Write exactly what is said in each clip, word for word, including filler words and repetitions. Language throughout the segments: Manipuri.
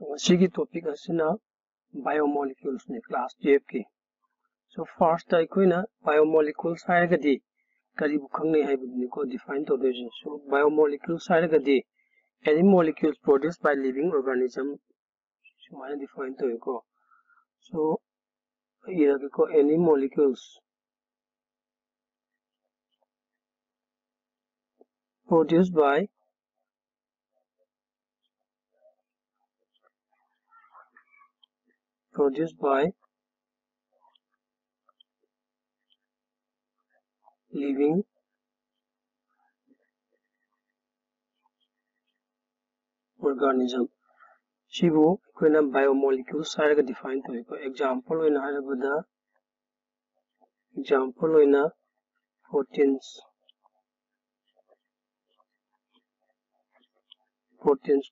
ꯉꯁꯤꯒꯤ topic ꯑꯁꯤꯅ biomoleculesꯅꯤ, class twelveꯀꯤ꯫ So firstꯇ ꯑꯩꯈꯣꯏꯅ biomolecules ꯍꯥꯏꯔꯒꯗꯤ ꯀꯔꯤꯕꯨ ꯈꯪꯅꯩ ꯍꯥꯏꯕꯗꯨꯅꯤꯀꯣ define ꯇꯧꯗꯣꯏꯁꯦ꯫ So biomolecules ꯍꯥꯏꯔꯒꯗꯤ any molecules produced by living organism ꯁꯨꯃꯥꯏꯅ define ꯇꯧꯋꯤꯀꯣ꯫ So ꯏꯔꯒꯦꯀꯣ, any molecules produced by produced by living organism꯫ ꯁꯤꯕꯨ ꯑꯩꯈꯣꯏꯅ biomolecules ꯍꯥꯏꯔꯒ define ꯇꯧꯋꯤꯀꯣ꯫ Example ꯑꯣꯏꯅ ꯍꯥꯏꯔꯕꯗ, example ꯑꯣꯏꯅ proteins, proteins,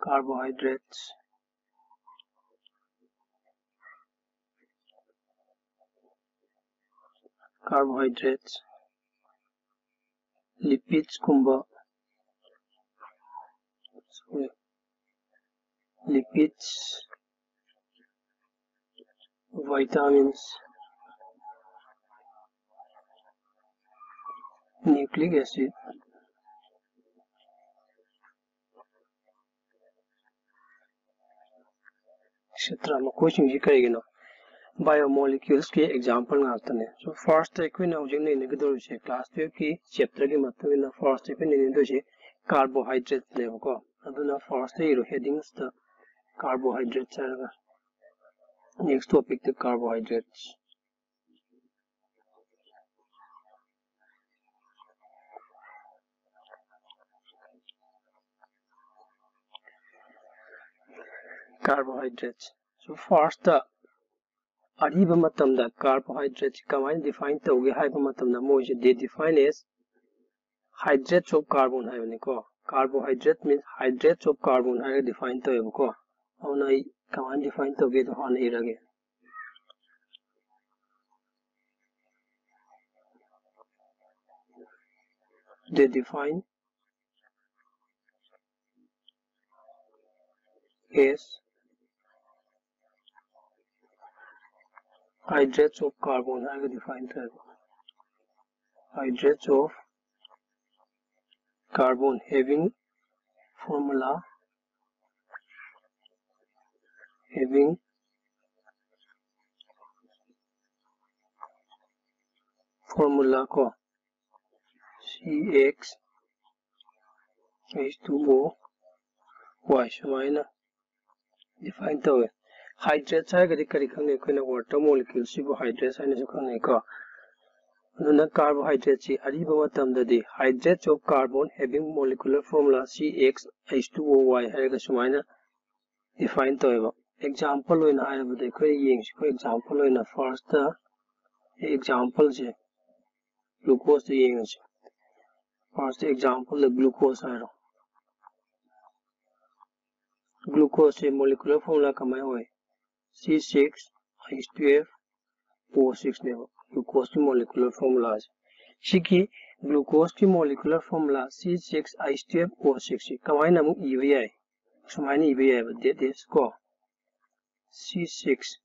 carbohydrates, carbohydrates, lipidsꯀꯨꯝꯕ, lipids, vitamins, nucleic acid, etcetera꯫ ꯃꯈꯣꯏꯁꯤꯡꯁꯤ ꯀꯔꯤꯒꯤꯅꯣ? Biomoleculesꯀꯤ example ꯉꯥꯛꯇꯅꯦ꯫ So firstꯇ ꯑꯩꯈꯣꯏꯅ ꯍꯧꯖꯤꯛ ꯅꯩꯅꯒꯗꯧꯔꯤꯁꯦ class twelveꯀꯤ chapterꯒꯤ ꯃꯇꯨꯡ ꯏꯟꯅ firstꯇ ꯑꯩꯈꯣꯏꯅ ꯅꯩꯅꯗꯣꯏꯁꯦ carbohydrateꯅꯦꯕꯀꯣ꯫ ꯑꯗꯨꯅ firstꯇ ꯏꯔꯣ, headingsꯇ carbohydrates ꯍꯥꯏꯔꯒ, next topicꯇ carbohydrates꯫ Carbohydrates꯫ So firstꯇ ꯑꯔꯤꯕ ꯃꯇꯝꯗ carbohydrates ꯀꯃꯥꯏꯅ define ꯇꯧꯒꯦ ꯍꯥꯏꯕ ꯃꯇꯝꯗ ꯃꯣꯏꯁꯦ they define as hydrates of carbon ꯍꯥꯏꯕꯅꯤꯀꯣ꯫ Carbohydrate means hydrates of carbon ꯍꯥꯏꯔꯒ define ꯇꯧꯋꯦꯕꯀꯣ꯫ ꯑꯗꯨꯅ ꯑꯩ ꯀꯃꯥꯏꯅ define ꯇꯧꯒꯦꯗꯣ ꯍꯥꯟꯅ ꯏꯔꯒꯦ꯫ They define S hydrates of carbon ꯍꯥꯏꯔꯒ define ꯇꯧꯋꯦꯕ꯫ Hydrates of carbon having formula, having formula ꯀꯣ, C X H two O Y ꯁꯨꯃꯥꯏꯅ define ꯇꯧꯋꯦ꯫ Hydrates ꯍꯥꯏꯔꯒꯗꯤ ꯀꯔꯤ ꯈꯪꯅꯩ? ꯑꯩꯈꯣꯏꯅ water molecule ꯁꯤꯕꯨ hydrates ꯍꯥꯏꯅꯁꯨ ꯈꯪꯅꯩꯀꯣ꯫ ꯑꯗꯨꯅ carbohydrate ꯁꯤ ꯑꯔꯤꯕ ꯃꯇꯝꯗꯗꯤ hydrates of carbon having molecular formula C X H two O Y ꯍꯥꯏꯔꯒ ꯁꯨꯃꯥꯏꯅ define ꯇꯧꯋꯦꯕ꯫ Example ꯑꯣꯏꯅ ꯍꯥꯏꯔꯕꯗ ꯑꯩꯈꯣꯏ ꯌꯦꯡꯁꯤꯀꯣ, example ꯑꯣꯏꯅ first example ꯁꯦ glucose ꯇ ꯌꯦꯡꯉꯁꯤ꯫ First example ꯗ glucose ꯍꯥꯏꯔꯣ꯫ Glucose ꯁꯦ molecular formula ꯀꯃꯥꯏꯅ ꯑꯣꯏ? C six H twelve O six ꯅꯦꯕ glucose ꯀꯤ molecular formula ꯁꯦ꯫ ꯁꯤꯒꯤ glucose ꯀꯤ molecular formula C six H twelve O six ꯁꯤ ꯀꯃꯥꯏꯅ ꯑꯃꯨꯛ ꯏꯕ ꯌꯥꯏ? ꯁꯨꯃꯥꯏꯅ ꯏꯕ ꯌꯥꯏꯕ, that is ꯀꯣ, C six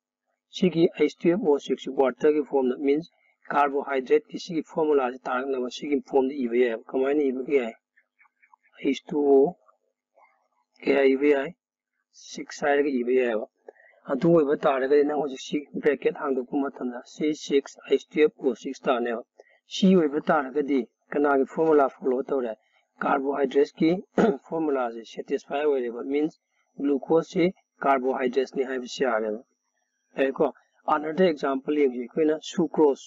ꯁꯤꯒꯤ H twelve O six ꯁꯤ water ꯒꯤ form ꯗ, means carbohydrate ꯀꯤ ꯁꯤꯒꯤ formula ꯁꯤ ꯇꯥꯔꯛꯅꯕ ꯁꯤꯒꯤ form ꯗ ꯏꯕ ꯌꯥꯏꯕ꯫ ꯀꯃꯥꯏꯅ ꯏꯕ ꯌꯥꯏ? H two O ꯀꯌꯥ ꯏꯕ ꯌꯥꯏ? Six ꯍꯥꯏꯔꯒ ꯏꯕ ꯌꯥꯏꯕ꯫ ꯑꯗꯨ ꯑꯣꯏꯕ ꯇꯥꯔꯒꯗꯤ ꯅꯪ ꯍꯧꯖꯤꯛ ꯁꯤ bracket ꯍꯥꯡꯗꯣꯛꯄ ꯃꯇꯝꯗ C six H twelve O six ꯇꯥꯔꯅꯦꯕ꯫ ꯁꯤ ꯑꯣꯏꯕ ꯇꯥꯔꯒꯗꯤ ꯀꯅꯥꯒꯤ formula follow ꯇꯧꯔꯦ? Carbohydrates ꯀꯤ formula ꯁꯦ satisfy ꯑꯣꯏꯔꯦꯕ, means glucose ꯁꯤ carbohydrates ꯅꯤ ꯍꯥꯏꯕꯁꯤ ꯌꯥꯔꯦꯕ꯫ ꯌꯥꯏꯀꯣ? Another example ꯌꯦꯡꯁꯤ ꯑꯩꯈꯣꯏꯅ sucrose꯫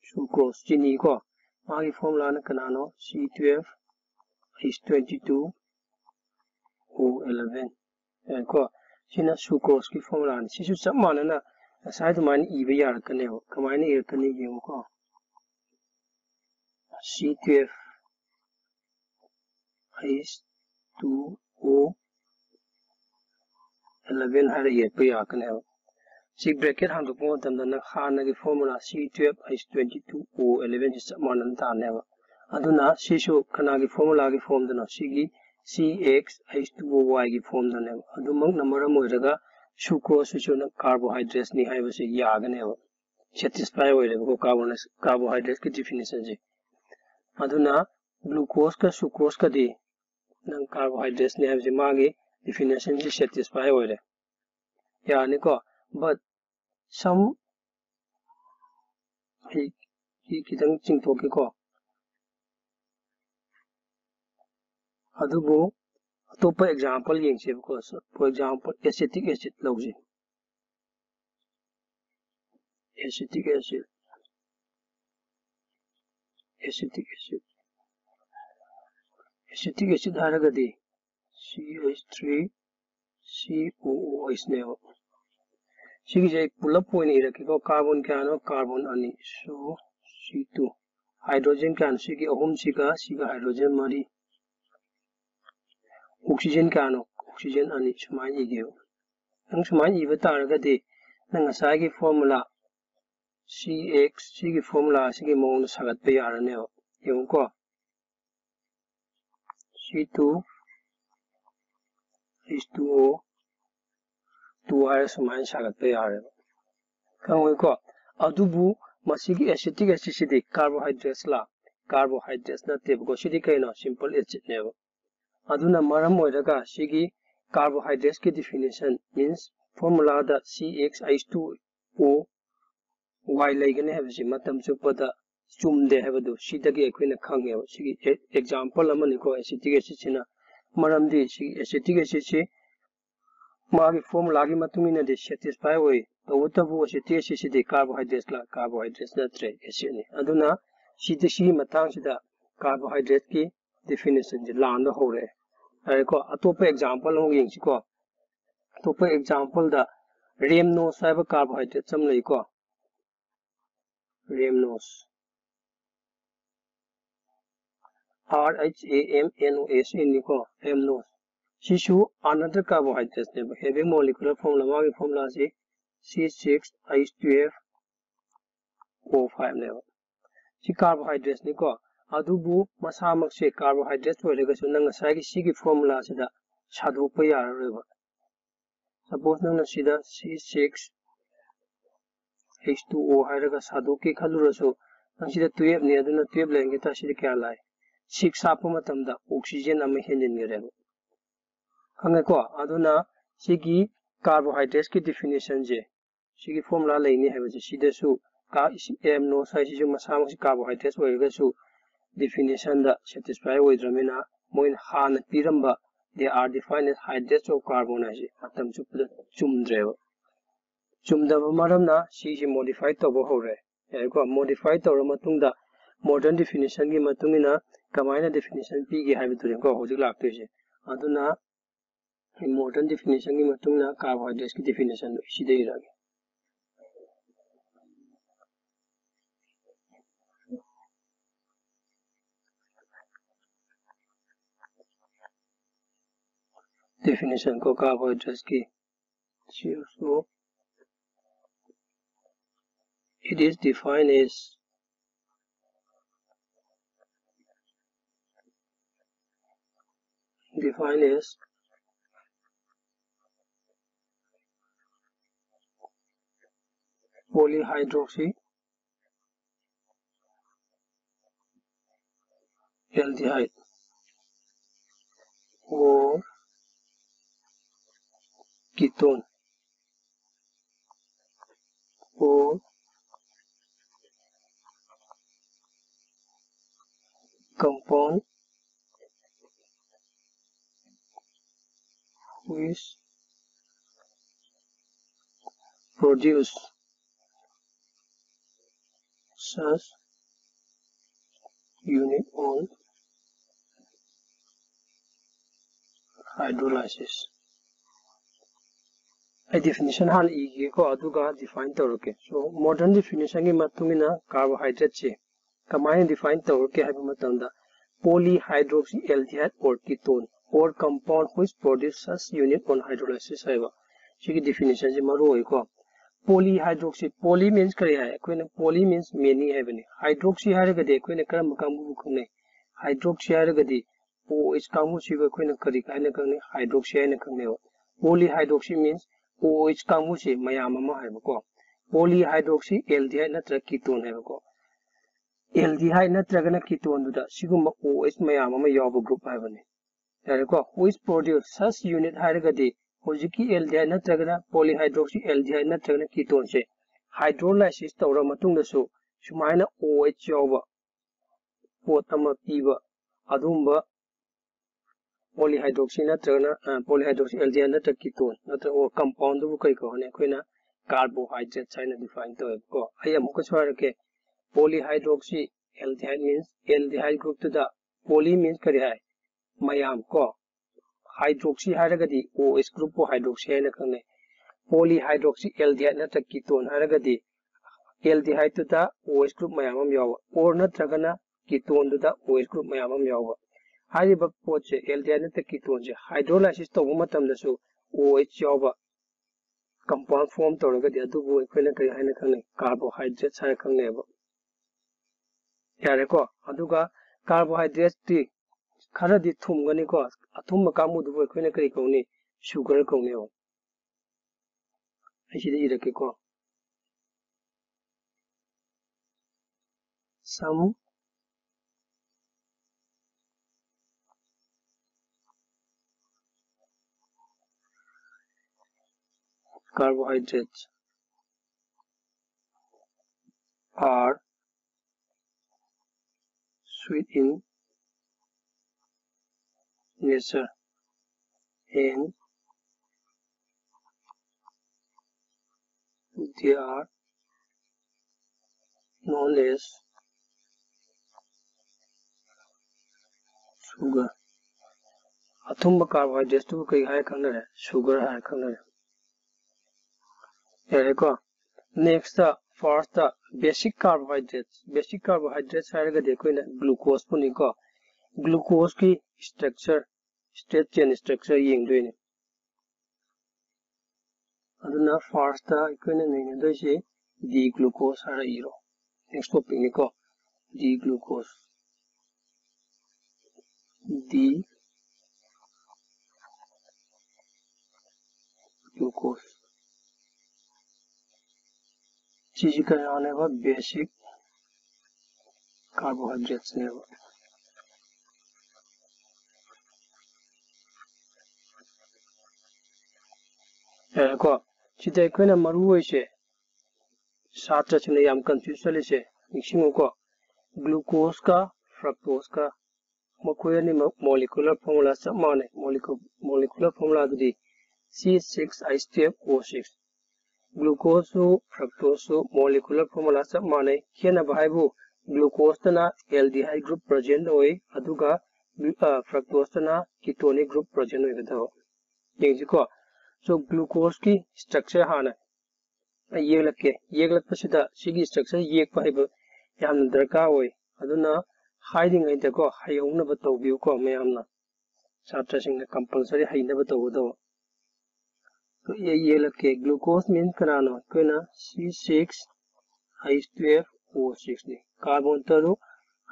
Sucrose ꯆꯤꯅꯤ ꯀꯣ, ꯃꯥꯒꯤ formula ꯅ ꯀꯅꯥꯅꯣ? C twelve H twenty two O eleven꯫ ꯌꯥꯏꯀꯣ? ꯁꯤꯅ sucrose ꯀꯤ formula ꯅꯤ꯫ ꯁꯤꯁꯨ ꯆꯞ ꯃꯥꯟꯅꯅ ꯉꯁꯥꯏ ꯑꯗꯨꯃꯥꯏꯅ ꯏꯕ ꯌꯥꯔꯛꯀꯅꯦꯕ꯫ ꯀꯃꯥꯏꯅ ꯏꯔꯛꯀꯅꯤ ꯌꯦꯡꯉꯨꯀꯣ꯫ C twelve H two O eleven ꯍꯥꯏꯔ ꯌꯦꯛꯄ ꯌꯥꯔꯛꯀꯅꯦꯕ꯫ ꯁꯤ bracket ꯍꯥꯡꯗꯣꯛꯄ ꯃꯇꯝꯗ ꯅꯪ ꯍꯥꯟꯅꯒꯤ formula C twelve H twenty two O eleven ꯁꯤ ꯆꯞ ꯃꯥꯟꯅꯅ ꯇꯥꯔꯅꯦꯕ꯫ ꯑꯗꯨꯅ ꯁꯤꯁꯨ ꯀꯅꯥꯒꯤ formula ꯒꯤ form ꯗꯅꯣ? ꯁꯤꯒꯤ C X H two O Y ꯒꯤ form ꯗꯅꯦꯕ꯫ ꯑꯗꯨꯃꯛꯅ ꯃꯔꯝ ꯑꯣꯏꯔꯒ sucrose ꯁꯤꯁꯨ ꯅꯪ carbohydrates ꯅꯤ ꯍꯥꯏꯕꯁꯤ ꯌꯥꯒꯅꯦꯕ, satisfy ꯑꯣꯏꯔꯦꯕꯀꯣ꯫ Carbon carbohydrates ꯀꯤ definition ꯁꯦ꯫ ꯑꯗꯨꯅ glucose ꯀ sucrose ꯀꯗꯤ ꯅꯪ carbohydrates ꯅꯤ ꯍꯥꯏꯕꯁꯤ ꯃꯥꯒꯤ definition ꯁꯤ satisfy ꯑꯣꯏꯔꯦ, ꯌꯥꯔꯅꯤꯀꯣ꯫ But some, ꯑꯩ ꯁꯤ ꯈꯤꯇꯪ ꯆꯤꯡꯊꯣꯛꯀꯦꯀꯣ꯫ ꯑꯗꯨꯕꯨ ꯑꯇꯣꯞꯄ example ꯌꯦꯡꯁꯦꯕꯀꯣ꯫ For example, acetic acid ꯂꯧꯁꯤ꯫ Acetic acid, acetic acid, acetic acid ꯍꯥꯏꯔꯒꯗꯤ C H three C O O H ꯅꯦꯕ꯫ ꯁꯤꯒꯤꯁꯦ ꯑꯩ ꯄꯨꯂꯞ ꯑꯣꯏꯅ ꯏꯔꯛꯀꯦꯀꯣ꯫ Carbon ꯀꯌꯥꯅꯣ? Carbon ꯑꯅꯤ꯫ So, C two꯫ Hydrogen ꯀꯌꯥꯅꯣ? ꯁꯤꯒꯤ ꯑꯍꯨꯝꯁꯤꯒ ꯁꯤꯒ hydrogen ꯃꯔꯤ꯫ Oxygen ꯀꯌꯥꯅꯣ? Oxygen ꯑꯅꯤ꯫ ꯁꯨꯃꯥꯏꯅ ꯏꯒꯦꯕ꯫ ꯅꯪ ꯁꯨꯃꯥꯏꯅ ꯏꯕ ꯇꯥꯔꯒꯗꯤ ꯅꯪ ꯉꯁꯥꯏꯒꯤ formula C X ꯁꯤꯒꯤ formula ꯁꯤꯒꯤ ꯃꯑꯣꯡꯗ ꯁꯥꯒꯠꯄ ꯌꯥꯔꯅꯦꯕ꯫ ꯌꯦꯡꯉꯨꯀꯣ꯫ C two H two O two ꯍꯥꯏꯔ ꯁꯨꯃꯥꯏꯅ ꯁꯥꯒꯠꯄ ꯌꯥꯔꯦꯕ꯫ ꯈꯪꯉꯣꯏꯀꯣ? ꯑꯗꯨꯕꯨ ꯃꯁꯤꯒꯤ acetic acid ꯁꯤꯗꯤ carbohydrates ꯂꯥ? Carbohydrates ꯅꯠꯇꯦꯕꯀꯣ꯫ ꯁꯤꯗꯤ ꯀꯩꯅꯣ? Simple acid ꯅꯦꯕ꯫ ꯑꯗꯨꯅ ꯃꯔꯝ ꯑꯣꯏꯔꯒ ꯁꯤꯒꯤ carbohydrates ꯀꯤ definition means formula ꯗ C X H two O Y ꯂꯩꯒꯅꯤ ꯍꯥꯏꯕꯁꯤ ꯃꯇꯝ ꯆꯨꯞꯄꯗ ꯆꯨꯝꯗꯦ ꯍꯥꯏꯕꯗꯨ ꯁꯤꯗꯒꯤ ꯑꯩꯈꯣꯏꯅ ꯈꯪꯉꯦꯕ꯫ ꯁꯤꯒꯤ ꯑꯦ-, example ꯑꯃꯅꯤꯀꯣ, acetic acid ꯁꯤꯅ꯫ ꯃꯔꯝꯗꯤ ꯁꯤ acetic acid ꯁꯤ ꯃꯥꯒꯤ formula ꯒꯤ ꯃꯇꯨꯡ ꯏꯟꯅꯗꯤ satisfy ꯑꯣꯏ, ꯇꯧꯕꯇꯕꯨ acetic acid ꯁꯤꯗꯤ carbohydrates ꯂꯥ? Carbohydrates ꯅꯠꯇ꯭ꯔꯦ, acid ꯅꯤ꯫ ꯑꯗꯨꯅ ꯁꯤꯗ, ꯁꯤꯒꯤ ꯃꯇꯥꯡꯁꯤꯗ carbohydrate ꯀꯤ definition ꯁꯦ ꯂꯥꯟꯕ ꯍꯧꯔꯛꯑꯦ꯫ ꯌꯥꯔꯦꯀꯣ, ꯑꯇꯣꯞꯄ example ꯑꯃꯨꯛ ꯌꯦꯡꯁꯤꯀꯣ꯫ ꯑꯇꯣꯞꯄ example ꯗ rhamnose ꯍꯥꯏꯕ carbohydrate ꯑꯃ ꯂꯩꯀꯣ꯫ Rhamnose, R H A M N O S E ꯅꯤꯀꯣ, rhamnose꯫ ꯁꯤꯁꯨ another carbohydrate ꯅꯦꯕ, having molecular formula, ꯃꯥꯒꯤ formula ꯁꯤ C six H twelve O five ꯅꯦꯕ꯫ ꯁꯤ carbohydrates ꯅꯤꯀꯣ꯫ ꯑꯗꯨꯕꯨ ꯃꯁꯥꯃꯛꯁꯦ carbohydrate ꯑꯣꯏꯔꯒꯁꯨ ꯅꯪ ꯉꯁꯥꯏꯒꯤ ꯁꯤꯒꯤ formula ꯁꯤꯗ ꯁꯥꯗꯣꯛꯄ ꯌꯥꯔꯔꯣꯏꯕ꯫ Suppose ꯅꯪꯅ ꯁꯤꯗ C six H two O ꯍꯥꯏꯔꯒ ꯁꯥꯗꯣꯛꯀꯦ ꯈꯜꯂꯨꯔꯁꯨ, ꯅꯪ ꯁꯤꯗ twelve ꯅꯤ, ꯑꯗꯨꯅ twelve ꯂꯩꯔꯝꯒꯦ ꯇꯥꯔꯗꯤ ꯁꯤꯗ ꯀꯌꯥ ꯂꯥꯛꯏ? Six ꯍꯥꯞꯄ ꯃꯇꯝꯗ oxygen ꯑꯃ ꯍꯦꯟꯖꯤꯟꯈ꯭ꯔꯦꯕ꯫ ꯈꯪꯉꯦꯀꯣ? ꯑꯗꯨꯅ ꯁꯤꯒꯤ carbohydrate ꯀꯤ definition ꯁꯦ, ꯁꯤꯒꯤ formula ꯂꯩꯅꯤ ꯍꯥꯏꯕꯁꯦ, ꯁꯤꯗꯁꯨ ꯀꯥ-, ꯁꯤ M NOS ꯍꯥꯏꯁꯤꯁꯨ ꯃꯁꯥꯃꯛꯁꯤ carbohydrate ꯑꯣꯏꯔꯒꯁꯨ definition ꯗ satisfy ꯑꯣꯏꯗ꯭ꯔꯕꯅꯤꯅ, ꯃꯣꯏꯅ ꯍꯥꯟꯅ ꯄꯤꯔꯝꯕ "they are defined as hydrates of carbon" ꯍꯥꯏꯁꯦ ꯃꯇꯝ ꯆꯨꯞꯄꯗ ꯆꯨꯝꯗ꯭ꯔꯦꯕ꯫ ꯆꯨꯝꯗꯕ ꯃꯔꯝꯅ ꯁꯤꯁꯦ modify ꯇꯧꯕ ꯍꯧꯔꯦ꯫ ꯌꯥꯏꯀꯣ? Modify ꯇꯧꯔ ꯃꯇꯨꯡꯗ modern definition ꯒꯤ ꯃꯇꯨꯡ ꯏꯟꯅ ꯀꯃꯥꯏꯅ definition ꯄꯤꯒꯦ ꯍꯥꯏꯕꯗꯨꯅꯤꯀꯣ ꯍꯧꯖꯤꯛ ꯂꯥꯛꯇꯣꯏꯁꯦ꯫ ꯑꯗꯨꯅ modern definition ꯒꯤ ꯃꯇꯨꯡ ꯏꯟꯅ carbohydrate ꯀꯤ definition ꯗꯣ ꯁꯤꯗ ꯏꯔꯒꯦ꯫ Definition ꯀꯣ carbohydrate ꯀꯤ, ꯁꯤ also, it is defined as, defined as polyhydroxy aldehyde or ketone or compound which produce such unit on hydrolysis. ꯑꯩ definition ꯍꯥꯟꯅ ꯏꯒꯦꯀꯣ, ꯑꯗꯨꯒ define ꯇꯧꯔꯛꯀꯦ꯫ So modern definition ꯒꯤ ꯃꯇꯨꯡ ꯏꯟꯅ carbohydrate ꯁꯦ ꯀꯃꯥꯏꯅ define ꯇꯧꯔꯛꯀꯦ ꯍꯥꯏꯕ ꯃꯇꯝꯗ, polyhydroxy aldehyde or ketone or compound which produce such unit on hydrolysis ꯍꯥꯏꯕ ꯁꯤꯒꯤ definition ꯁꯦ ꯃꯔꯨ ꯑꯣꯏꯀꯣ꯫ Polyhydroxy, poly means ꯀꯔꯤ ꯍꯥꯏ? ꯑꯩꯈꯣꯏꯅ poly means many ꯍꯥꯏꯕꯅꯤ꯫ Hydroxy ꯍꯥꯏꯔꯒꯗꯤ ꯑꯩꯈꯣꯏꯅ ꯀꯔꯝꯕ ꯀꯥꯡꯕꯨꯕꯨ ꯈꯪꯅꯩ? Hydroxy ꯍꯥꯏꯔꯒꯗꯤ OH ꯀꯥꯡꯕꯨꯁꯤꯕꯨ ꯑꯩꯈꯣꯏꯅ ꯀꯔꯤ ꯍꯥꯏꯅ ꯈꯪꯅꯩ? Hydroxy ꯍꯥꯏꯅ ꯈꯪꯅꯩꯕ꯫ Polyhydroxy means OH ꯀꯥꯡꯕꯨꯁꯤ ꯃꯌꯥꯝ ꯑꯃ ꯍꯥꯏꯕꯀꯣ꯫ Polyhydroxy aldehyde ꯅꯠꯇ꯭ꯔꯒ ketone ꯍꯥꯏꯕꯀꯣ꯫ Aldehyde ꯅꯠꯇ꯭ꯔꯒꯅ ketoneꯗꯨꯗ ꯁꯤꯒꯨꯝꯕ OH ꯃꯌꯥꯝ ꯑꯃ ꯌꯥꯎꯕ group ꯍꯥꯏꯕꯅꯤ꯫ ꯌꯥꯔꯦꯀꯣ? Which produce such unit ꯍꯥꯏꯔꯒꯗꯤ ꯍꯧꯖꯤꯛꯀꯤ aldehyde ꯅꯠꯇ꯭ꯔꯒꯅ polyhydroxy aldehyde ꯅꯠꯇ꯭ꯔꯒꯅ ketoneꯁꯦ hydrolysis ꯇꯧꯔ ꯃꯇꯨꯡꯗꯁꯨ ꯁꯨꯃꯥꯏꯅ OH ꯌꯥꯎꯕ ꯄꯣꯠ ꯑꯃ ꯄꯤꯕ ꯑꯗꯨꯒꯨꯝꯕ polyhydroxy ꯅꯠꯇ꯭ꯔꯒꯅ, ꯑ, polyhydroxy aldehyde ꯅꯠꯇ꯭ꯔꯒ ketone ꯅꯠꯇ꯭ꯔꯒ compoundꯗꯨꯕꯨ ꯀꯔꯤ ꯀꯧꯅꯤ? ꯑꯩꯈꯣꯏꯅ carbohydrates ꯍꯥꯏꯅ define ꯇꯧꯋꯦꯕꯀꯣ꯫ ꯑꯩ ꯑꯃꯨꯛꯀꯁꯨ ꯍꯥꯏꯔꯛꯀꯦ, polyhydroxy aldehyde means aldehyde groupꯇꯨꯗ poly means ꯀꯔꯤ ꯍꯥꯏ? ꯃꯌꯥꯝ ꯀꯣ꯫ Hydroxy ꯍꯥꯏꯔꯒꯗꯤ OH groupꯄꯨ hydroxy ꯍꯥꯏꯅ ꯈꯪꯅꯩ꯫ Polyhydroxy aldehyde ꯅꯠꯇ꯭ꯔꯒ ketone ꯍꯥꯏꯔꯒꯗꯤ aldehydeꯇꯨꯗ OH group ꯃꯌꯥꯝ ꯑꯃ ꯌꯥꯎꯕ, or ꯅꯠꯇ꯭ꯔꯒꯅ ketoneꯗꯨꯗ OH group ꯃꯌꯥꯝ ꯑꯃ ꯌꯥꯎꯕ꯫ ꯍꯥꯏꯔꯤꯕ ꯄꯣꯠꯁꯦ, aldehyde ꯅꯠꯇ꯭ꯔꯒ ketoneꯁꯦ hydrolysis ꯇꯧꯕ ꯃꯇꯝꯗꯁꯨ OH ꯌꯥꯎꯕ compound form ꯇꯧꯔꯒꯗꯤ ꯑꯗꯨꯕꯨ ꯑꯩꯈꯣꯏꯅ ꯀꯔꯤ ꯍꯥꯏꯅ ꯈꯪꯅꯩ? Carbohydrates ꯍꯥꯏꯅ ꯈꯪꯅꯩꯕ꯫ ꯌꯥꯔꯦꯀꯣ? ꯑꯗꯨꯒ carbohydrateꯇꯤ ꯈꯔꯗꯤ ꯊꯨꯝꯒꯅꯤꯀꯣ꯫ ꯑꯊꯨꯝꯕ ꯀꯥꯡꯕꯨꯗꯨꯕꯨ ꯑꯩꯈꯣꯏꯅ ꯀꯔꯤ ꯀꯧꯅꯤ? Sugar ꯀꯧꯅꯦꯕ꯫ ꯑꯩ ꯁꯤꯗ ꯏꯔꯛꯀꯦꯀꯣ꯫ Some carbohydrates are sweet in nature and they are known as sugar. ꯑꯊꯨꯝꯕ carbohydrateꯇꯨꯕꯨ ꯀꯔꯤ ꯍꯥꯏꯔ ꯈꯪꯅꯔꯦ? Sugar ꯍꯥꯏꯔ ꯈꯪꯅꯔꯦ꯫ ꯌꯥꯔꯦꯀꯣ? Next, first, basic carbohydrates. Basic carbohydrates ꯍꯥꯏꯔꯒꯗꯤ ꯑꯩꯈꯣꯏꯅ glucoseꯄꯨꯅꯤꯀꯣ꯫ Glucoseꯀꯤ structure, straight chain structure ꯌꯦꯡꯗꯣꯏꯅꯦ꯫ ꯑꯗꯨꯅ first ꯑꯩꯈꯣꯏꯅ ꯅꯩꯅꯗꯣꯏꯁꯦ D glucose ꯍꯥꯏꯔ ꯏꯔꯣ꯫ Next topic ꯅꯤꯀꯣ, D glucose, D glucose꯫ ꯁꯤꯁꯤ ꯀꯩꯅꯣꯅꯦꯕ, basic carbohydrates ꯅꯦꯕ꯫ ꯌꯥꯔꯦꯀꯣ? ꯁꯤꯗ ꯑꯩꯈꯣꯏꯅ ꯃꯔꯨ ꯑꯣꯏꯁꯦ, ꯁꯥꯇ꯭ꯔꯁꯤꯡꯅ ꯌꯥꯝ confuse ꯆꯠꯂꯤꯁꯦ, ꯅꯤꯡꯁꯤꯡꯉꯨꯀꯣ, glucose ꯀ fructose ꯀ ꯃꯈꯣꯏ ꯑꯅꯤꯃꯛ molecular formula ꯆꯞ ꯃꯥꯟꯅꯩ꯫ Molecu-, molecular formula ꯑꯗꯨꯗꯤ C six H twelve O six꯫ Glucose ꯁꯨ fructose ꯁꯨ molecular formula ꯆꯞ ꯃꯥꯟꯅꯩ꯫ ꯈꯦꯠꯅꯕ ꯍꯥꯏꯕꯨ glucose ꯇꯅ aldehyde group present ꯑꯣꯏ, ꯑꯗꯨꯒ glu-, ꯑ, fructose ꯇꯅ ketonic group present ꯑꯣꯏꯒꯗꯕ꯫ ꯌꯦꯡꯁꯤꯀꯣ꯫ So, glucose ꯀꯤ structure ꯍꯥꯟꯅ ꯑꯩ ꯌꯦꯛꯂꯛꯀꯦ꯫ ꯌꯦꯛꯂꯛꯄꯁꯤꯗ ꯁꯤꯒꯤ structure ꯌꯦꯛꯄ ꯍꯩꯕ ꯌꯥꯝꯅ ꯗꯔꯀꯥꯔ ꯑꯣꯏ꯫ ꯑꯗꯨꯅ ꯍꯥꯏꯔꯤꯉꯩꯗꯀꯣ, ꯍꯩꯍꯧꯅꯕ ꯇꯧꯕꯤꯌꯨꯀꯣ ꯃꯌꯥꯝꯅ꯫ ꯁꯥꯇ꯭ꯔꯁꯤꯡꯅ compulsory ꯍꯩꯅꯕ ꯇꯧꯒꯗꯕ꯫ ꯑꯗꯨ ꯑꯩ ꯌꯦꯛꯂꯛꯀꯦ꯫ Glucose means ꯀꯅꯥꯅꯣ? ꯑꯩꯈꯣꯏꯅ C six H twelve O six ꯅꯤ꯫ Carbon ꯇꯔꯨꯛ,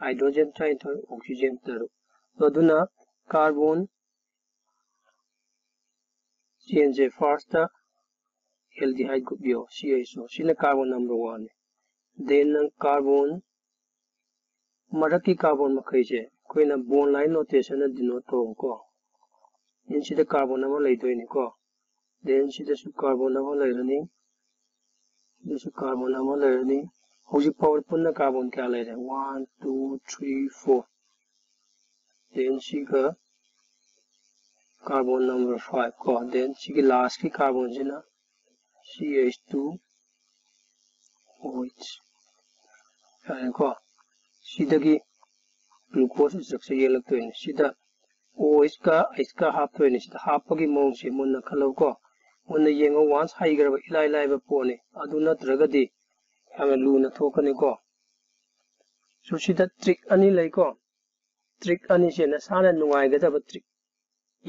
hydrogen ꯇꯔꯥꯅꯤꯊꯣꯏ, oxygen ꯇꯔꯨꯛ꯫ ꯑꯗꯨꯅ carbon ꯆꯦꯟꯁꯦ first aldehyde group ꯌꯣ, C H O꯫ ꯁꯤꯅ carbon number one ꯅꯤ꯫ Then ꯅꯪ carbon, ꯃꯔꯛꯀꯤ carbon ꯃꯈꯩꯁꯦ ꯑꯩꯈꯣꯏꯅ bond line notation ꯅ denote ꯇꯧꯀꯣ꯫ Then ꯁꯤꯗ carbon ꯑꯃ ꯂꯩꯗꯣꯏꯅꯤꯀꯣ꯫ Then ꯁꯤꯗꯁꯨ carbon ꯑꯃ ꯂꯩꯔꯅꯤ꯫ ꯁꯤꯗꯁꯨ carbon ꯑꯃ ꯂꯩꯔꯅꯤ꯫ ꯍꯧꯖꯤꯛ ꯐꯥꯎꯕ ꯄꯨꯟꯅ carbon ꯀꯌꯥ ꯂꯩꯔꯦ? One, two, three, four꯫ Then ꯁꯤꯒ carbon number five ꯀꯣ꯫ Then ꯁꯤꯒꯤ last ꯀꯤ carbon ꯁꯤꯅ C H two O H꯫ ꯌꯥꯔꯦꯀꯣ? ꯁꯤꯗꯒꯤ glucose structure ꯌꯦꯛꯂꯛꯇꯣꯏꯅꯤ꯫ ꯁꯤꯗ O H ꯀ H ꯀ ꯍꯥꯞꯇꯣꯏꯅꯤ꯫ ꯁꯤꯗ ꯍꯥꯞꯄꯒꯤ ꯃꯑꯣꯡꯁꯦ ꯃꯨꯟꯅ ꯈꯜꯂꯧꯀꯣ꯫ ꯃꯨꯟꯅ ꯌꯦꯡꯉꯣ, once ꯍꯩꯈ꯭ꯔꯕ ꯏꯂꯥꯏ ꯂꯥꯏꯕ ꯄꯣꯠꯅꯤ꯫ ꯑꯗꯨ ꯅꯠꯇ꯭ꯔꯒꯗꯤ ꯌꯥꯝꯅ ꯂꯨꯅ ꯊꯣꯛꯀꯅꯤꯀꯣ꯫ So ꯁꯤꯗ trick ꯑꯅꯤ ꯂꯩꯀꯣ꯫ Trick ꯑꯅꯤꯁꯦ ꯅꯁꯥꯅ ꯅꯨꯡꯉꯥꯏꯒꯗꯕ trick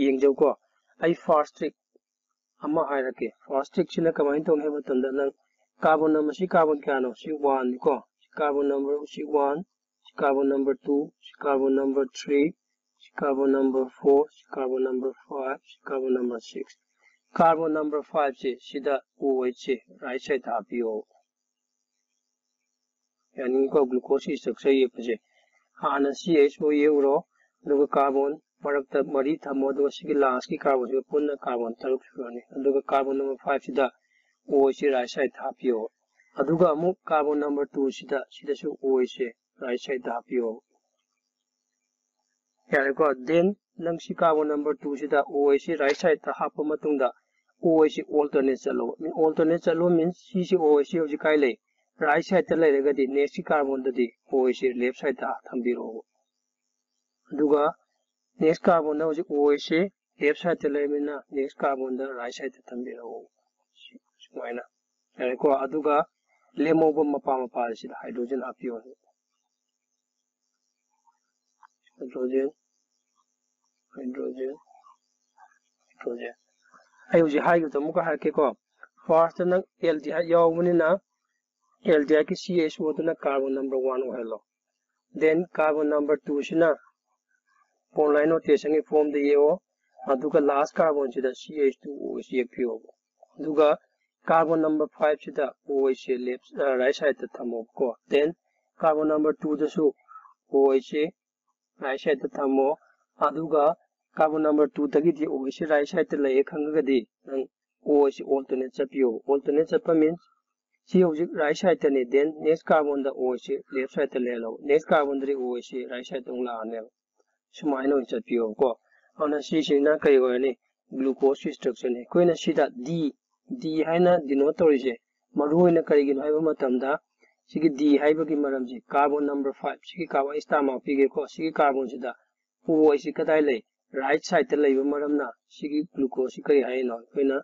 ꯌꯦꯡꯖꯧꯀꯣ꯫ ꯑꯩ first trick ꯑꯃ ꯍꯥꯏꯔꯛꯀꯦ꯫ First trick ꯁꯤꯅ ꯀꯃꯥꯏꯅ ꯇꯧꯅꯤ ꯍꯥꯏꯕ ꯃꯇꯝꯗ, ꯅꯪ carbon number, ꯁꯤ carbon ꯀꯌꯥꯅꯣ? ꯁꯤ one ꯅꯤ ꯀꯣ꯫ ꯁꯤ carbon number, ꯁꯤ one, ꯁꯤ carbon number two, ꯁꯤ carbon number three, ꯁꯤ carbon number four, ꯁꯤ carbon number five, ꯁꯤ carbon number six꯫ Carbon number five ꯁꯦ ꯁꯤꯗ OH ꯁꯦ right side ꯇ ꯍꯥꯞꯄꯤꯌꯣ꯫ ꯌꯥꯅꯤꯡꯉꯤꯀꯣ? Glucose ꯀꯤ structure ꯌꯦꯛꯄꯁꯦ꯫ ꯍꯥꯟꯅ CHO ꯌꯦꯛꯎꯔꯣ, ꯑꯗꯨꯒ carbon ꯃꯔꯛꯇ ꯃꯔꯤ ꯊꯝꯃꯣ, ꯑꯗꯨꯒ ꯁꯤꯒꯤ last ꯀꯤ carbon ꯁꯤꯒ ꯄꯨꯟꯅ carbon ꯇꯔꯨꯛ ꯁꯨꯔꯅꯤ꯫ ꯑꯗꯨꯒ carbon number five ꯁꯤꯗ OH ꯁꯤ right side ꯇ ꯍꯥꯞꯄꯤꯌꯣ꯫ ꯑꯗꯨꯒ ꯑꯃꯨꯛ carbon number two ꯁꯤꯗ, ꯁꯤꯗꯁꯨ OH ꯁꯦ right side ꯇ ꯍꯥꯞꯄꯤꯌꯣ꯫ ꯌꯥꯔꯦꯀꯣ? Then ꯅꯪ ꯁꯤ carbon number two ꯁꯤꯗ OH ꯁꯤ right side ꯇ ꯍꯥꯞꯄ ꯃꯇꯨꯡꯗ, OH ꯁꯤ alternate ꯆꯠꯂꯣ꯫ Alternate ꯆꯠꯂꯣ means ꯁꯤꯁꯤ OH ꯁꯤ ꯍꯧꯖꯤꯛ ꯀꯥꯏ ꯂꯩ? Right side ꯇ ꯂꯩꯔꯒꯗꯤ next ꯀꯤ carbon ꯗꯗꯤ OH ꯁꯤ left side ꯇ ꯊꯝꯕꯤꯔꯛꯑꯣ꯫ ꯑꯗꯨꯒ next carbon ꯗ ꯍꯧꯖꯤꯛ OH ꯁꯤ left side ꯇ ꯂꯩꯔꯕꯅꯤꯅ next carbon ꯗ right side ꯇ ꯊꯝꯕꯤꯔꯛꯑꯣ꯫ ꯁꯨꯃꯥꯏꯅ꯫ ꯌꯥꯔꯦꯀꯣ? ꯑꯗꯨꯒ ꯂꯦꯝꯍꯧꯕ ꯃꯄꯥ ꯃꯄꯥꯁꯤꯗ hydrogen ꯍꯥꯞꯄꯤꯌꯣ꯫ Hydrogen, hydrogen, hydrogen꯫ ꯑꯩ ꯍꯧꯖꯤꯛ ꯍꯥꯏꯈꯤꯕꯗꯣ ꯑꯃꯨꯛꯀ ꯍꯥꯏꯔꯛꯀꯦꯀꯣ꯫ First ꯇ ꯅꯪ aldehyde ꯌꯥꯎꯕꯅꯤꯅ aldehyde ꯀꯤ CHO ꯗꯨꯅ carbon number one ꯑꯣꯏꯍꯜꯂꯣ꯫ Then carbon number two ꯁꯤꯅ bond line rotation ꯒꯤ form ꯗ ꯌꯦꯛꯑꯣ꯫ ꯑꯗꯨꯒ last carbon ꯁꯤꯗ CH two OH ꯁꯤ ꯌꯦꯛꯄꯤꯌꯣꯕ꯫ ꯑꯗꯨꯒ carbon number five ꯁꯤꯗ OH ꯁꯦ left, ꯑ, right side ꯇ ꯊꯝꯃꯣꯕꯀꯣ꯫ Then carbon number two ꯗꯁꯨ OH ꯁꯦ right side ꯇ ꯊꯝꯃꯣ꯫ ꯑꯗꯨꯒ carbon number two ꯗꯒꯤꯗꯤ OH ꯁꯦ right side ꯇ ꯂꯩꯌꯦ ꯈꯪꯉꯒꯗꯤ ꯅꯪ OH ꯁꯦ alternate ꯆꯠꯄꯤꯌꯣ꯫ Alternate ꯆꯠꯄ means ꯁꯤ ꯍꯧꯖꯤꯛ right side ꯇꯅꯤ, then next carbon ꯗ OH ꯁꯦ left side ꯇ ꯂꯩꯍꯜꯂꯣ, next carbon ꯗꯗꯤ OH ꯁꯦ right side ꯇ ꯑꯃꯨꯛ ꯂꯥꯛꯑꯅꯦꯕ꯫ ꯁꯨꯃꯥꯏꯅ ꯑꯣꯏꯅ ꯆꯠꯄꯤꯌꯣꯕꯀꯣ꯫ ꯑꯗꯨꯅ ꯁꯤꯁꯤꯅ ꯀꯔꯤ ꯑꯣꯏꯔꯅꯤ? Glucose ꯀꯤ structure ꯅꯤ꯫ ꯑꯩꯈꯣꯏꯅ ꯁꯤꯗ D, D ꯍꯥꯏꯅ denote ꯇꯧꯔꯤꯁꯦ ꯃꯔꯨ ꯑꯣꯏꯅ ꯀꯔꯤꯒꯤꯅꯣ ꯍꯥꯏꯕ ꯃꯇꯝꯗ, ꯁꯤꯒꯤ D ꯍꯥꯏꯕꯒꯤ ꯃꯔꯝꯁꯤ carbon number five, ꯁꯤꯒꯤ carbon, ꯑꯩ star mark ꯄꯤꯒꯦꯀꯣ, ꯁꯤꯒꯤ carbon ꯁꯤꯗ OH ꯁꯤ ꯀꯗꯥꯏ ꯂꯩ? Right side ꯇ ꯂꯩꯕ ꯃꯔꯝꯅ ꯁꯤꯒꯤ glucose ꯁꯤ ꯀꯔꯤ ꯍꯥꯏꯔꯤꯅꯣ? ꯑꯩꯈꯣꯏꯅ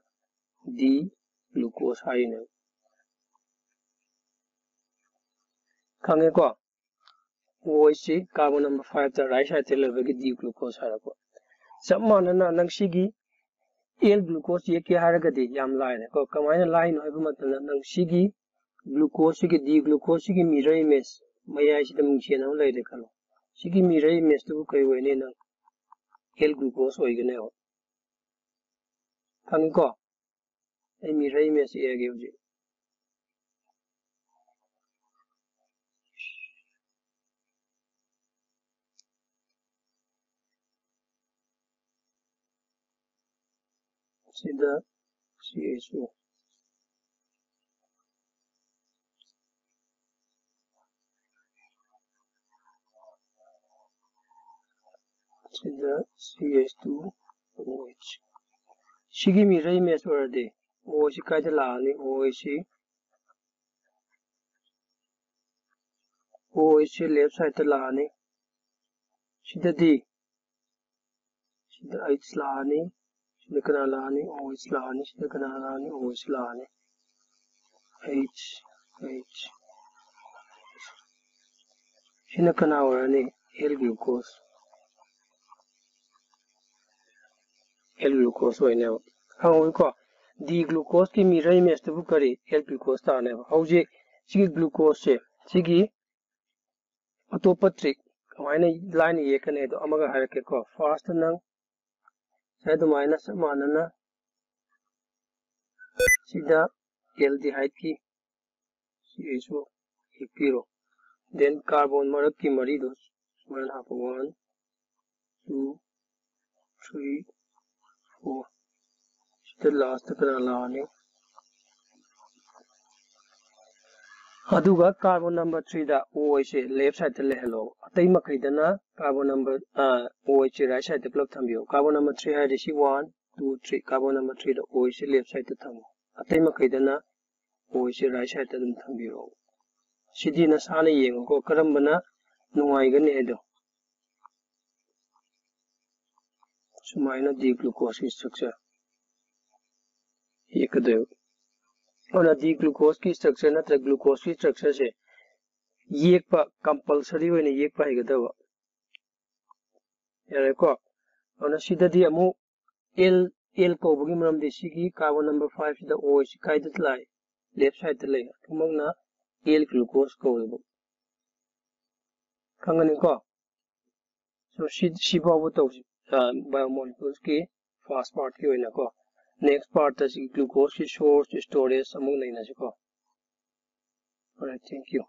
D glucose ꯍꯥꯏꯔꯤꯅꯦꯕ꯫ ꯈꯪꯉꯦꯀꯣ? OH ꯁꯤ carbon number five ꯇ right side ꯇ ꯂꯩꯕꯒꯤ D glucose ꯍꯥꯏꯔꯛꯄ꯫ ꯆꯞ ꯃꯥꯟꯅꯅ ꯅꯪ ꯁꯤꯒꯤ ꯑꯦꯜ ꯒ꯭ꯂꯨꯀꯣꯁ ꯌꯦꯛꯀꯦ ꯍꯥꯏꯔꯒꯗꯤ ꯌꯥꯝ ꯂꯥꯏꯔꯦꯀꯣ꯫ ꯀꯃꯥꯏꯅ ꯂꯥꯏꯅꯣ ꯍꯥꯏꯕ ꯃꯇꯝꯗ, ꯅꯪ ꯁꯤꯒꯤ ꯒ꯭ꯂꯨꯀꯣꯁꯁꯤꯒꯤ, ꯗꯤ ꯒ꯭ꯂꯨꯀꯣꯁꯁꯤꯒꯤ ꯃꯤꯔꯔ ꯏꯃꯦꯖ ꯃꯌꯥꯏꯁꯤꯗ ꯃꯤꯡꯁꯦꯟ ꯑꯃ ꯂꯩꯔꯦ ꯈꯜꯂꯣ꯫ ꯁꯤꯒꯤ ꯃꯤꯔꯔ ꯏꯃꯦꯖꯇꯨꯕꯨ ꯀꯩ ꯑꯣꯏꯅꯤ? ꯅꯪ ꯑꯦꯜ ꯒ꯭ꯂꯨꯀꯣꯁ ꯑꯣꯏꯒꯅꯦꯕ꯫ ꯈꯪꯉꯤꯀꯣ? ꯑꯩ ꯃꯤꯔꯔ ꯏꯃꯦꯖ ꯌꯦꯛꯑꯒꯦ ꯍꯧꯖꯤꯛ꯫ ꯁꯤꯗ ꯁꯤ ꯑꯩꯆ ꯑꯣ꯫ ꯁꯤꯗ ꯁꯤ ꯑꯩꯆ ꯇꯨ ꯑꯣ ꯑꯩꯆ꯫ ꯁꯤꯒꯤ ꯃꯤꯔꯔ ꯏꯃꯦꯖ ꯑꯣꯏꯔꯗꯤ ꯑꯣ ꯑꯩꯆ ꯁꯤ ꯀꯥꯏꯗ ꯂꯥꯛꯑꯅꯤ? ꯑꯣ ꯑꯩꯆ ꯁꯤ, ꯑꯣ ꯑꯩꯆ ꯁꯤ ꯂꯦꯐ ꯁꯥꯏꯗꯇ ꯂꯥꯛꯑꯅꯤ꯫ ꯁꯤꯗꯗꯤ ꯁꯤꯗ ꯑꯩꯆ ꯂꯥꯛꯑꯅꯤ꯫ ꯁꯤꯗ ꯀꯅꯥ ꯂꯥꯛꯑꯅꯤ? ꯑꯣ ꯑꯩꯆ ꯂꯥꯛꯑꯅꯤ꯫ ꯁꯤꯗ ꯀꯅꯥ ꯂꯥꯛꯑꯅꯤ? ꯑꯣ ꯑꯩꯆ ꯂꯥꯛꯑꯅꯤ꯫ ꯑꯩꯆ, ꯑꯩꯆ꯫ ꯁꯤꯅ ꯀꯅꯥ ꯑꯣꯏꯔꯅꯤ? L glucose. ꯑꯦꯜ ꯒ꯭ꯂꯨꯀꯣꯁ ꯑꯣꯏꯅꯦꯕ꯫ ꯈꯪꯍꯧꯋꯤꯀꯣ? ꯗꯤ ꯒ꯭ꯂꯨꯀꯣꯁꯀꯤ ꯃꯤꯔꯔ ꯏꯃꯦꯖꯇꯨꯕꯨ ꯀꯔꯤ? ꯑꯦꯜ ꯒ꯭ꯂꯨꯀꯣꯁ ꯇꯥꯔꯅꯦꯕ꯫ ꯍꯧꯖꯤꯛ ꯁꯤꯒꯤ ꯒ꯭ꯂꯨꯀꯣꯁꯁꯦ, ꯁꯤꯒꯤ ꯑꯇꯣꯞꯄ ꯇ꯭ꯔꯤꯛ ꯀꯃꯥꯏꯅ ꯂꯥꯏꯅ ꯌꯦꯛꯀꯅꯤ ꯍꯥꯏꯗꯣ ꯑꯃꯒ ꯍꯥꯏꯔꯛꯀꯦꯀꯣ꯫ ꯐꯥꯔꯁꯇ ꯅꯪ ꯉꯁꯥꯏ ꯑꯗꯨꯃꯥꯏꯅ ꯆꯞ ꯃꯥꯟꯅꯅ ꯁꯤꯗ ꯑꯦꯜꯗꯤꯍꯥꯏꯗꯀꯤ ꯁꯤ ꯑꯩꯆ ꯑꯣ ꯌꯦꯛꯄꯤꯔꯣ꯫ Then ꯀꯥꯔꯕꯣꯟ ꯃꯔꯛꯀꯤ ꯃꯔꯤꯗꯣ ꯁꯨꯃꯥꯏꯅ ꯍꯥꯞꯄꯣ꯫ One, two, three, four꯫ ꯁꯤꯗ ꯂꯥꯁꯇ ꯀꯅꯥ ꯂꯥꯛꯑꯅꯤ? ꯑꯗꯨꯒ ꯀꯥꯔꯕꯣꯟ ꯅꯝꯕꯔ ꯊ꯭ꯔꯤꯗ ꯑꯣ ꯑꯩꯆꯁꯦ ꯂꯦꯐ ꯁꯥꯏꯗꯇ ꯂꯩꯍꯜꯂꯣ꯫ ꯑꯇꯩ ꯃꯈꯩꯗꯅ ꯀꯥꯔꯕꯣꯟ ꯅꯝꯕꯔ, ꯑꯣ ꯑꯩꯆꯁꯦ ꯔꯥꯏꯠ ꯁꯥꯏꯗꯇ ꯄꯨꯂꯞ ꯊꯝꯕꯤꯌꯣ꯫ ꯀꯥꯔꯕꯣꯟ ꯅꯝꯕꯔ ꯊ꯭ꯔꯤ ꯍꯥꯏꯔꯗꯤ C one, two, three. Carbon number ꯊ꯭ꯔꯤꯗ ꯑꯣ ꯑꯩꯆꯁꯦ ꯂꯦꯐ ꯁꯥꯏꯗꯇ ꯊꯝꯃꯣ꯫ ꯑꯇꯩ ꯃꯈꯩꯗꯅ ꯑꯣ ꯑꯩꯆꯁꯦ ꯔꯥꯏꯠ ꯁꯥꯏꯗꯇ ꯑꯗꯨꯝ ꯊꯝꯕꯤꯔꯣ꯫ ꯁꯤꯗꯤ ꯅꯁꯥꯅ ꯌꯦꯡꯉꯣꯀꯣ, ꯀꯔꯝꯕꯅ ꯅꯨꯡꯉꯥꯏꯒꯅꯤ ꯍꯥꯏꯗꯣ꯫ ꯁꯨꯃꯥꯏꯅ ꯗꯤ ꯒ꯭ꯂꯨꯀꯣꯁꯀꯤ ꯏꯁꯇ꯭ꯔꯛꯆꯔ ꯌꯦꯛꯀꯗꯣꯏꯕ꯫ ꯑꯗꯨꯅ ꯗꯤ ꯒ꯭ꯂꯨꯀꯣꯁꯀꯤ ꯏꯁꯇ꯭ꯔꯛꯆꯔ ꯅꯠꯇ꯭ꯔꯒ ꯒ꯭ꯂꯨꯀꯣꯁꯀꯤ ꯏꯁꯇ꯭ꯔꯛꯆꯔꯁꯦ ꯌꯦꯛꯄ ꯀꯝꯄꯜꯁꯔꯤ ꯑꯣꯏꯅ ꯌꯦꯛꯄ ꯍꯩꯒꯗꯕ꯫ ꯌꯥꯔꯦꯀꯣ? ꯑꯗꯨꯅ ꯁꯤꯗꯗꯤ ꯑꯃꯨꯛ ꯑꯦꯜ ꯑꯦꯜ ꯀꯧꯕꯒꯤ ꯃꯔꯝꯗꯤ ꯁꯤꯒꯤ carbon number five ꯁꯤꯗ O ꯁꯤ ꯀꯥꯏꯗ ꯂꯥꯛꯏ? Left side ꯇ ꯂꯩ꯫ ꯑꯗꯨꯃꯛꯅ ꯑꯦꯜ glucose ꯀꯧꯋꯦꯕ꯫ ꯈꯪꯒꯅꯤꯀꯣ? So, ꯁꯤ, ꯁꯤ ꯐꯥꯎꯕ ꯇꯧꯁꯤ, ꯑ, biomolecules ꯀꯤ first part ꯀꯤ ꯑꯣꯏꯅꯀꯣ꯫ Next part ꯇ ꯁꯤ glucose ꯀꯤ source, storage ꯑꯃꯨꯛ ꯅꯩꯅꯁꯤꯀꯣ꯫ Alright, thank you.